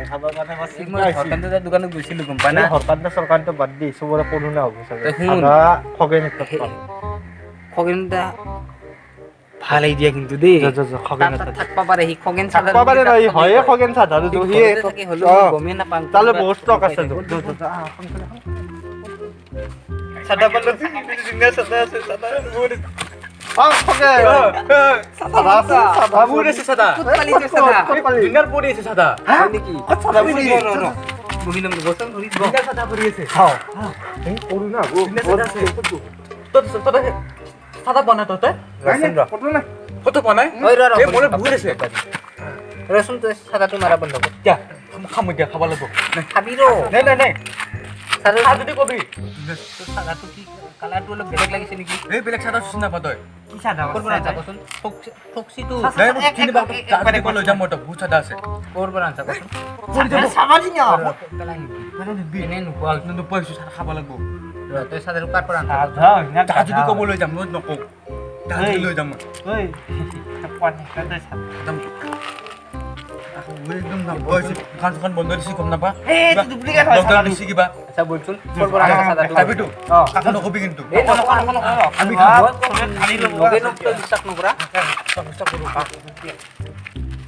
খাবৰ কাৰণে মই এই মই হৰকান্ত দোকানত গৈছিলো, গম পা না? হৰকান্ত চৰকান্ত বাদ দি চবৰে কৰোণা হ'ব চাগে। তই শুন। আধা খগেন একটা পাম। খগেন দা ভাল আইডিয়া কিন্তু দেই। যা, যা, যা, খগেন তাত এটা থাকবা পাৰে সি, খগেন থাকবা পাৰে নহয়, হয়ে খগেন সাধাৰু সি সিয়ে ঘৰতে থাকে হ'লেও গমেই নাপাম। তালে কোনোবা বহুত ষ্টক আছে। পাই যা, থাকিব। যা, যা, আহ, সোনকালে আহ। চাদা পালো, ধুনীয়া চাদা আছে, চাদা বহুত। অ খগেন, চাদা আছে, চাদা বহুত আছে চাদা। ক'ত পালি তই চাদা? ক'ত পালি? দুনিয়াৰ পৰি আছে চাদা। হয় নেকি? ক'ত চাদা পৰি? ৰ, ৰ, ৰ। বহি ল'ম, বচন ধৰি বহ। দুনিয়াৰ চাদা পৰি আছে। খাওঁ এই কৰোণা হ'ব। ধুনীয়া চাদা আছে। তই তই চাদা পোৱা নাই তহঁতে? ৰচোন ৰ। ক'তো নাই। ক'তো পোৱা নাই? ঐ ৰ, ৰ, এই মোৰ বহুত আছে। ৰচোন, তই চাদাটো মাৰা বন্ধ কৰ। এতিয়া খাম, এতিয়া খাব লাগিব। খাবি ৰ। নাই নাই নাই। চাদা খা যদি কবি। তোৰ চাদাটো কি কালাৰটো অলপ বেলেগ লাগিছে নেকি? এই বেলেগ চাদা চিনি নাপা তই। কি চাদা? ক'ৰ পৰা আনছা কচোন? ফকচিটো নাই, মোক চিনি পাওঁ। যদি ক লৈ যাম মই তোক, বহুত চাদা আছে। ক'ৰ পৰা আনছা কচোন? চাবা দি না। ৰ, পেলাই নিদিবি। এনেই নোপোৱা হৈছো। নোপোৱা হৈছো, চাদা খাব লাগিব। ৰ, তই চাদাটো কাৰ পৰা আনছা? চাদা হয় না? যা যদি ক'ব লৈ যাম, মই নকওঁ। যা যদি লৈ যাম মই। ঐ, পোৱা নাই তই চাদা? একদম একদম নোপোৱা হৈছো। দোকান চোকান বন্ধ দিছে, গম নাপা। এই ডুপ্লিকেট হয় লকডাউন চাদাটো। দিছে কিবা। আচ্ছা বলচোন, ক'ৰ পৰা আনছা চাদাটো? খাবিতো? অ। কাকো নকবি কিন্তু। এই নকওঁ, নকওঁ, নকওঁ। আমি খাম। নগেনক তই বিশ্বাস নকৰা?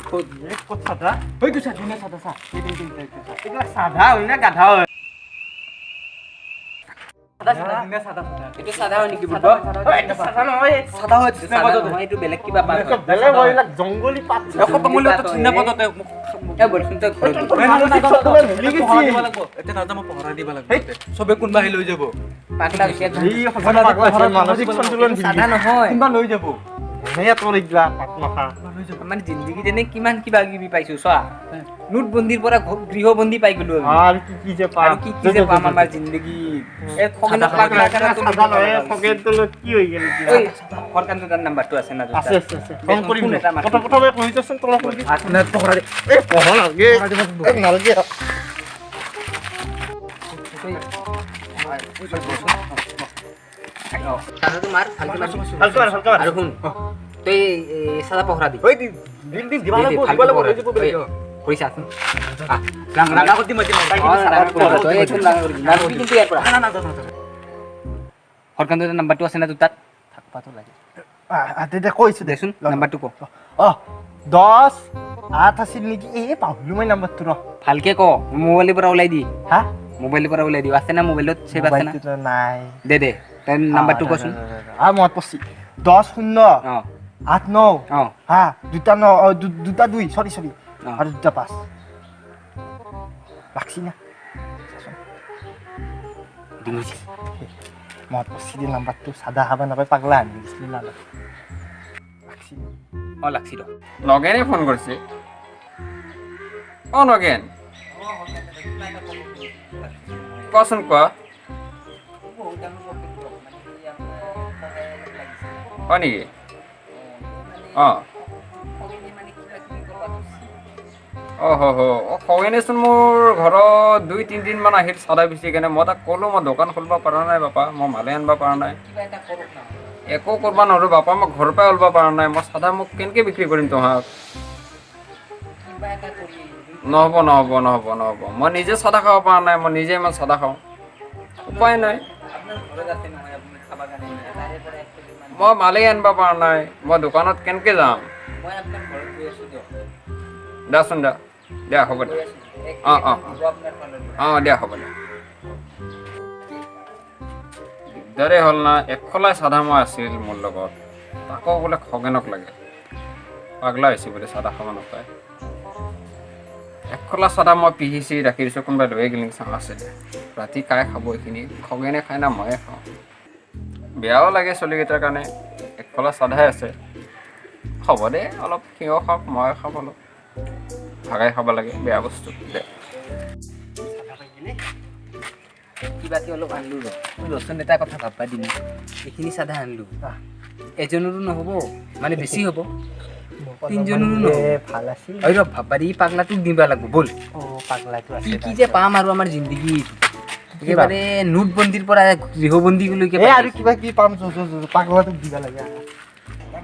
ক'ত ক'ত চাদা? সেইটো চা, ধুনীয়া চাদা চা। এইবিলাক চাদা হয় না গাধা হয়? চাদা চাদা, ধুনীয়া চাদা চাদা। এইটো চাদা হয় নেকি বুৰ্বক? ঐ, এইটো চাদা নহয়। চাদা হয়। এইটো চাদা নহয়, এইটো বেলেগ কিবা পাত হয়। বেলেগ হয়, এইবিলাক জংগলী পাত। মূল্য চিনি নাপাওঁ তই মোক। এই বলচোন, তই ঘৰত বল। মানসিক সন্তুলন হিলি গৈছে। এতিয়া নাযাওঁ মই, পহৰা দিব লাগিব। চবে কোনোবা আহি লৈ যাব। পাগলা হৈছে একদম। এই সঁচাকে পাগলা হৈছে, মানসিক সন্তুলন এইটো হিলি চাদা গৈছে। নহয়। কোনোবা লৈ যাব। এনেই তোৰ এইগিলা পাত মাখা। আমাৰ জিন্দগীত এনে কিমান কিবা কিবি পাইছো চোৱা, নোটবন্দীৰ পৰা গৃহবন্দী পাই গলো আমি। আৰু কি কি যে পাম। আৰু কি কি যে পাম আমাৰ জিন্দগীত! এই খগেনক পাগলা কাৰণে চাদা নহয়, খগেন তলত কি হৈ গ'ল এতিয়া? ঐ হৰকান্ত, তাৰ নাম্বাৰটো আছে না তোৰ তাত? আছে আছে আছে, ফোন কৰিম। ফোন এটা মাৰ। প্ৰথম প্ৰথমে কৈ দেচোন, তলত কৰি। নাই, পহৰা দি। এই পঢ়া নালগে, এই নালগে। চাদাটো মাৰ, ভালকে মাৰ। ভালকে মাৰ, ভালকে মাৰ। আৰু শুন, তই এই চাদা পহৰা দি। ঐ দিম দিম, দিব দে, দে, লাগিব, ভালকে দিব লাগিব, পহৰা লৈ যাব দি। বেলেগ। কৰি চাচোন। আহ, ৰাঙা ৰাঙা কৰি দিম, দিম। অ, ৰাঙা কৰি দিম। তই একদম ৰাঙা কৰি দিবি। নাৰবি কিন্তু ইয়াৰ পৰা। না না না না। হৰকান্ত নাম্বাৰটো আছে না তোৰ তাত? থাকপাতো লাগে। তেতিয়া কৈছো। দেচোন, নাম্বাৰটো ক। অ 10 8 আছিল নেকি? এই পাহৰিলো মই নাম্বাৰটো, ৰ। ভালকে ক, মোবাইলৰ পৰা ওলাই দি। হা? মোবাইলৰ পৰা ওলাই দি। আছে না মোবাইলত ছেভ আছে না? মোবাইলটোতো নাই। দে দে, তই নাম্বাৰটো কচোন। আ মনত পৰছি, 10 0 8 9 হা 2 9 2 2, চৰি চৰি, আৰু 2 5 লাগছি না? মনত পৰছি দে নাম্বাৰটো। চাদা খাব নাপায় পাগলা আনি দিছিলি না? লাগছি। অ লাগছি ৰ। নগেনে ফোন কৰিছে। অ নগেন, কচোন, কোৱা। হয় নেকি? অ অ হ হ, অ খগেনেচোন মোৰ ঘৰত 2 3 দিনমান আহিল চাদা বেচি কেনে। মই তাক ক'লোঁ, মই দোকান খুলিব পৰা নাই বাপা, মই মালে আনিব পৰা নাই, একো কৰিব নোৱাৰোঁ বাপা, মই ঘৰৰ পৰাই ওলাব পৰা নাই, মই চাদা মোক কেনেকৈ বিক্ৰী কৰিম তহাঁক? নহ'ব নহ'ব নহ'ব নহ'ব। মই নিজে চাদা খাব পৰা নাই, মই নিজে ইমান চাদা খাওঁ, উপায় নাই। মই মালেই আনিব পৰা নাই, মই দোকানত কেনেকৈ যাম? দেচোন দে, দিয়া হ'ব দে। অঁ অঁ অঁ, দিয়া হ'ব দে। দিগদাৰেই হ'ল না, একখলাই চাদা মই আছিল মোৰ লগত, তাকো বোলে খগেনক লাগে, পাগলা হৈছে বোলে, চাদা খাব নাপায়। একখলা চাদা মই পিহিছি ৰাখি দিছোঁ, কোনোবাই লৈ গ'ল নেকি চাওঁ। আছে দে, ৰাতি কাই খাব এইখিনি? খগেনে খায় না ময়ে খাওঁ? বেয়াও লাগে চলিকেইটাৰ কাৰণে। একখলা চাদাই আছে, হ'ব দে, অলপ সিও খাওক, ময়ো খাম, অলপ ভাগাই খাব লাগে, বেয়া বস্তু দে। কিবাকে অলপ আনিলো। ৰ ৰচোন, এটা কথা ভাববা দিম। এইখিনি চাদা আনিলো, এজনৰো নহ'ব, মানে বেছি হ'ব, তিনজনৰো নহ'ব। ভাল আছিল। ঐ ৰ, ভাববা দি, পাগলাটোক দিবা লাগব, ব'ল। অ পাগলাটো কি আছে। কি যে পাম আৰু আমাৰ জিন্দগীত! একেবাৰে নোটবন্দীৰ পৰা গৃহবন্দীলৈকে এই আৰু কিবা কি পাম। যো যো যো, পাগলাটোক দিবা লাগে।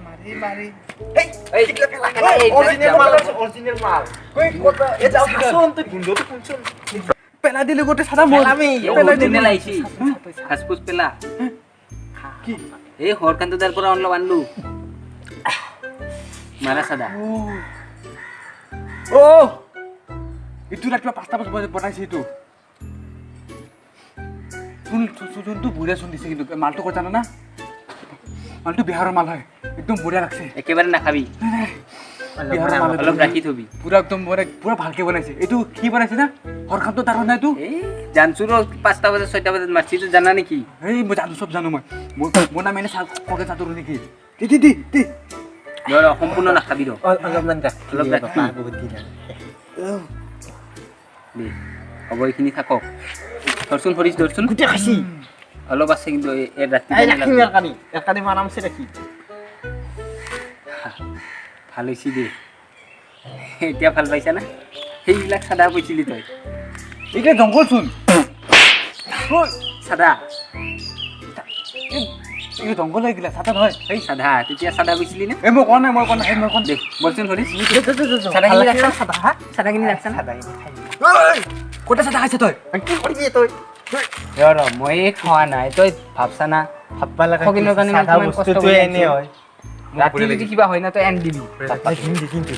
মাৰি মাৰি। অৰিজিনেল মাল, অৰিজিনেল মাল। তই গোন্ধটো শুনচোন। পেলাই দিলে গোটেই চাদা মই পেলাই দিলে। অৰিজিনেল আহিছি, সাজপোজ পেলা। কি? এই হৰকান্ত দাৰ পৰা অলপ আনলো, মাৰা চাদা। অ, এইটো ৰাতিপুৱা 5টা বজাত বনাইছে এইটো। চোন, যোনটো বঢ়িয়া চোন দিছে। কিন্তু মালটো ক'ত জানা না? মালটো বিহাৰৰ মাল হয়, একদম বঢ়িয়া লাগছে। একেবাৰে নাখাবি। বিহাৰৰ মাল হয়। অলপ ৰাখি থবি। পুৰা একদম মানে পুৰা ভালকে বনাইছে। এইটো কি বনাইছে না? হৰকান্ত তাৰ নাই এইটো। এই জানচু ৰ, 5টা বজাত 6টা বজাত মাৰছি, তই জানা নেকি? এই মই জানো, চব জানো মই। মোৰ নাম এনে খগে চাদৰ নেকি? দি দি দি দি। ৰ ৰ, সম্পূৰ্ণ নাখাবি, ৰ। অলপমান ৰাখ। অলপ ৰাখি। বহুত দিন। দে, হ'ব, এইখিনি থাকক। ধৰচোন হৰিশ, ধৰচোন। গোটেই খাইছি। অলপ আছে কিন্তু, এই ৰাতি এই ৰাখিম, ইয়াৰ কানি, ইয়াৰ কানি মই আৰামছে ৰাখি। ভাল হৈছে দে। এতিয়া ভাল পাইছা না? সেইবিলাক চাদা কৈছিলি তই। এইগিলা জংঘল চোন। ঐ, চাদা। এই জংঘল এইগিলা, চাদা নহয়। এই চাদা, তেতিয়া চাদা কৈছিলি না? এই মই কোৱা নাই, মই কোৱা নাই, এই মই কোৱা নাই। দে বলচোন হৰিশ, চাদাখিনি ৰাখছা? চাদা, হা। চাদাখিনি ৰাখছা না? চাদাখিনি খাই। ক'ত চাদা খাইছ তই? কি কৰিবি তই? ৰ ৰ, ময়ে খোৱা নাই, তই ভাবছা না? ভাববা লগা খগিনৰ কাৰণে মই চাদা কিমান কষ্ট বস্তুটোৱে কৰি এনে আনিছো। হয়। ৰাতি যদি কিবা হয় না, তই আনি দিবি। কিন্তু।